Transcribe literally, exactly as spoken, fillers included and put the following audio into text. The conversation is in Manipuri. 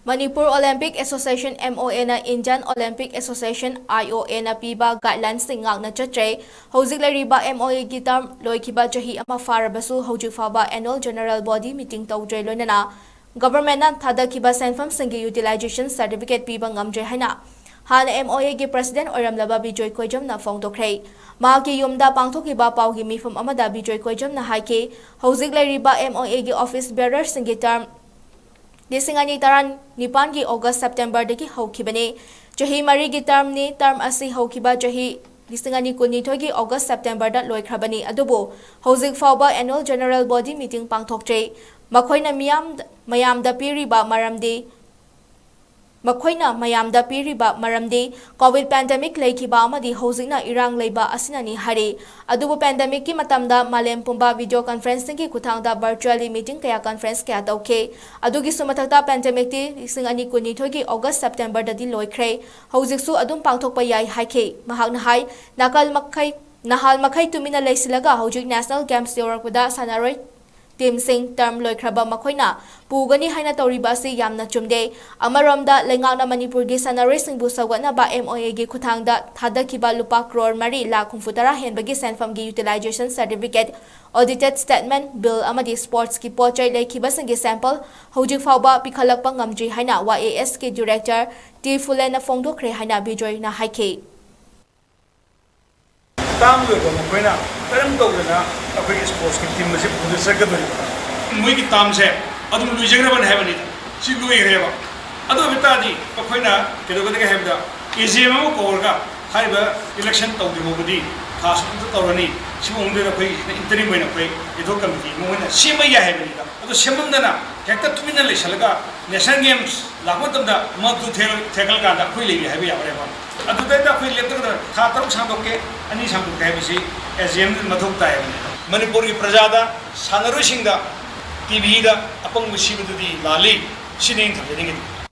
Manipur Olympic Association, M O A, ꯅ Indian Olympic Association, I O A, ꯅ ꯄꯤꯕ guidelines ꯁꯤꯡ ꯉꯥꯛꯅ ꯆꯠꯇ꯭ꯔꯦ꯫ ꯍꯧꯖꯤꯛ ꯂꯩꯔꯤꯕ M O A ꯒꯤ term ꯂꯣꯏꯈꯤꯕ ꯆꯍꯤ ꯑꯃ ꯐꯥꯔꯕꯁꯨ ꯍꯧꯖꯤꯛ ꯐꯥꯎꯕ annual general body meeting ꯇꯧꯗ꯭ꯔꯦ, ꯂꯣꯏꯅꯅ government ꯅ ꯊꯥꯗꯈꯤꯕ ꯁꯦꯟꯐꯝꯁꯤꯡꯒꯤ utilization certificate ꯄꯤꯕ ꯉꯝꯗ꯭ꯔꯦ ꯍꯥꯏꯅ ꯍꯥꯟꯅ M O A ꯒꯤ president ꯑꯣꯏꯔꯝꯂꯕ ꯕꯤꯖꯣꯏ ꯀꯣꯏꯖꯝꯅ ꯐꯣꯡꯗꯣꯛꯈ꯭ꯔꯦ꯫ ꯃꯍꯥꯛꯀꯤ ꯌꯨꯝꯗ ꯄꯥꯡꯊꯣꯛꯈꯤꯕ ꯄꯥꯎꯒꯤ ꯃꯤꯐꯝ ꯑꯃꯗ ꯕꯤꯖꯣꯏ ꯀꯣꯏꯖꯝꯅ ꯍꯥꯏꯈꯤ, ꯍꯧꯖꯤꯛ ꯂꯩꯔꯤꯕ M O A ꯒꯤ office bearer ꯁꯤꯡꯒꯤ term ꯂꯤꯁꯤꯡ ꯑꯅꯤ ꯇꯔꯥꯅꯤꯄꯥꯟꯒꯤ August September ꯗꯒꯤ ꯍꯧꯈꯤꯕꯅꯤ꯫ ꯆꯍꯤ ꯃꯔꯤꯒꯤ term ꯅꯤ꯫ Term ꯑꯁꯤ ꯍꯧꯈꯤꯕ ꯆꯍꯤ ꯂꯤꯁꯤꯡ ꯑꯅꯤ ꯀꯨꯟꯅꯤꯊꯣꯏꯒꯤ August September ꯗ ꯂꯣꯏꯈ꯭ꯔꯕꯅꯤ꯫ ꯑꯗꯨꯕꯨ ꯍꯧꯖꯤꯛ ꯐꯥꯎꯕ annual general body meeting ꯄꯥꯡꯊꯣꯛꯇ꯭ꯔꯤ꯫ ꯃꯈꯣꯏꯅ ꯃꯤꯌꯥꯝ, ꯃꯌꯥꯝꯗ ꯄꯤꯔꯤꯕ ꯃꯔꯝꯗꯤ, ꯃꯈꯣꯏꯅ ꯃꯌꯥꯝꯗ ꯄꯤꯔꯤꯕ ꯃꯔꯝꯗꯤ COVID pandemic ꯂꯩꯈꯤꯕ ꯑꯃꯗꯤ ꯍꯧꯖꯤꯛꯅ ꯏꯔꯥꯡ ꯂꯩꯕ ꯑꯁꯤꯅꯅꯤ ꯍꯥꯏꯔꯤ꯫ ꯑꯗꯨꯕꯨ pandemic ꯀꯤ ꯃꯇꯝꯗ ꯃꯥꯂꯦꯝ ꯄꯨꯝꯕ video conferencing ꯒꯤ ꯈꯨꯠꯊꯥꯡꯗ virtually meeting ꯀꯌꯥ conference ꯀꯌꯥ ꯇꯧꯈꯤ꯫ ꯑꯗꯨꯒꯤꯁꯨ ꯃꯊꯛꯇ pandemic ꯇꯤ ꯂꯤꯁꯤꯡ ꯑꯅꯤ ꯀꯨꯟꯅꯤꯊꯣꯏꯒꯤ August September ꯗꯗꯤ ꯂꯣꯏꯈ꯭ꯔꯦ꯫ ꯍꯧꯖꯤꯛꯁꯨ ꯑꯗꯨꯝ ꯄꯥꯡꯊꯣꯛꯄ ꯌꯥꯏ ꯍꯥꯏꯈꯤ꯫ ꯃꯍꯥꯛꯅ ꯍꯥꯏ, ꯅꯥꯀꯜ ꯃꯈꯩ, ꯅꯍꯥꯜ ꯃꯈꯩ ꯇꯨꯃꯤꯟꯅ ꯂꯩꯁꯤꯜꯂꯒ ꯍꯧꯖꯤꯛ national games ꯌꯧꯔꯛꯄꯗ ꯁꯥꯟꯅꯔꯣꯏ team ꯁꯤꯡ term ꯂꯣꯏꯈ꯭ꯔꯕ ꯃꯈꯣꯏꯅ ꯄꯨꯒꯅꯤ ꯍꯥꯏꯅ ꯇꯧꯔꯤꯕ ꯑꯁꯤ ꯌꯥꯝꯅ ꯆꯨꯝꯗꯦ꯫ ꯑꯃꯔꯣꯝꯗ ꯂꯩꯉꯥꯛꯅ ꯃꯅꯤꯄꯨꯔꯒꯤ ꯁꯥꯟꯅꯔꯣꯏꯁꯤꯡꯕꯨ ꯁꯧꯒꯠꯅꯕ M O A ꯒꯤ ꯈꯨꯠꯊꯥꯡꯗ ꯊꯥꯗꯈꯤꯕ ꯂꯨꯄꯥ ꯀ꯭ꯔꯣꯔ ꯃꯔꯤ ꯂꯥꯈ ꯍꯨꯝꯐꯨꯇꯔꯥ ꯍꯦꯟꯕꯒꯤ ꯁꯦꯟꯐꯝꯒꯤ utilization certificate, audited statement, bill ꯑꯃꯗꯤ sports ꯀꯤ ꯄꯣꯠ ꯆꯩ ꯂꯩꯈꯤꯕꯁꯤꯡꯒꯤ sample ꯍꯧꯖꯤꯛ ꯐꯥꯎꯕ ꯄꯤꯈꯠꯂꯛꯄ ꯉꯝꯗ꯭ꯔꯤ ꯍꯥꯏꯅ Y A S ꯀꯤ director ꯇꯤ ꯐꯨꯂꯦꯟꯅ ꯐꯣꯡꯗꯣꯛꯈ꯭ꯔꯦ ꯍꯥꯏꯅ ꯕꯤꯖꯣꯏꯅ ꯍꯥꯏꯈꯤ꯫ Term ꯂꯣꯏꯕ ꯃꯈꯣꯏꯅ ꯀꯔꯝ ꯇꯧꯗꯅ ꯑꯩꯈꯣꯏꯒꯤ sports ꯀꯤ team ꯑꯁꯤ ꯄꯨꯗꯨꯅ ꯆꯠꯀꯗꯣꯔꯤꯕ? ꯃꯣꯏꯒꯤ term ꯁꯦ ꯑꯗꯨꯝ ꯂꯣꯏꯖꯈ꯭ꯔꯕꯅꯤ ꯍꯥꯏꯕꯅꯤꯗ꯫ ꯁꯤ ꯂꯣꯏꯈ꯭ꯔꯦꯕ꯫ ꯑꯗꯨ ꯑꯣꯏꯕ ꯇꯥꯔꯗꯤ ꯑꯩꯈꯣꯏꯅ ꯀꯩꯗꯧꯒꯗꯒꯦ ꯍꯥꯏꯕꯗ, A G M ꯑꯃ ꯀꯧꯔꯒ ꯍꯥꯏꯔꯤꯕ election ꯇꯧꯗ꯭ꯔꯤ ꯐꯥꯎꯕꯗꯤ ꯊꯥ ꯑꯁꯨꯛꯇ ꯇꯧꯔꯅꯤ, ꯁꯤꯒꯤ ꯃꯅꯨꯡꯗ ꯑꯩꯈꯣꯏ interim ꯑꯣꯏꯅ ꯑꯩꯈꯣꯏ ad hoc committee ꯑꯃ ꯑꯣꯏꯅ ꯁꯦꯝꯕ ꯌꯥꯏ ꯍꯥꯏꯕꯅꯤꯗ꯫ ꯑꯗꯨ ꯁꯦꯝꯃꯝꯗꯅ ꯍꯦꯛꯇ ꯇꯨꯃꯤꯟꯅ ꯂꯩꯁꯜꯂꯒ national games ꯂꯥꯛꯄ ꯃꯇꯝꯗ ꯃꯗꯨ ꯊꯦꯡ-, ꯊꯦꯡꯒꯠꯂꯀꯥꯟꯗ ꯑꯩꯈꯣꯏ ꯂꯩꯔꯤ ꯍꯥꯏꯕ ꯌꯥꯕ ꯂꯩꯕ꯫ ꯑꯗꯨꯗꯩꯗ ꯑꯩꯈꯣꯏ ꯂꯦꯞꯇꯒꯗꯕ, ꯊꯥ ꯇꯔꯨꯛ ꯁꯥꯡꯗꯣꯛꯀꯦ, ꯑꯅꯤ ꯁꯥꯡꯗꯣꯛꯀꯦ ꯍꯥꯏꯕꯁꯤ A G M ꯗ ꯃꯊꯧ ꯇꯥꯏ ꯍꯥꯏꯕꯅꯤ꯫ ꯃꯅꯤꯄꯨꯔꯒꯤ ꯄ꯭ꯔꯖꯥꯗ, ꯁꯥꯟꯅꯔꯣꯏꯁꯤꯡꯗ T V ꯗ ꯑꯄꯪꯕ ꯁꯤꯕꯗꯨꯗꯤ ꯂꯥꯜꯂꯤ꯫ ꯁꯤꯅꯤ ꯑꯩꯅ ꯊꯝꯖꯅꯤꯡꯉꯤꯗꯤ꯫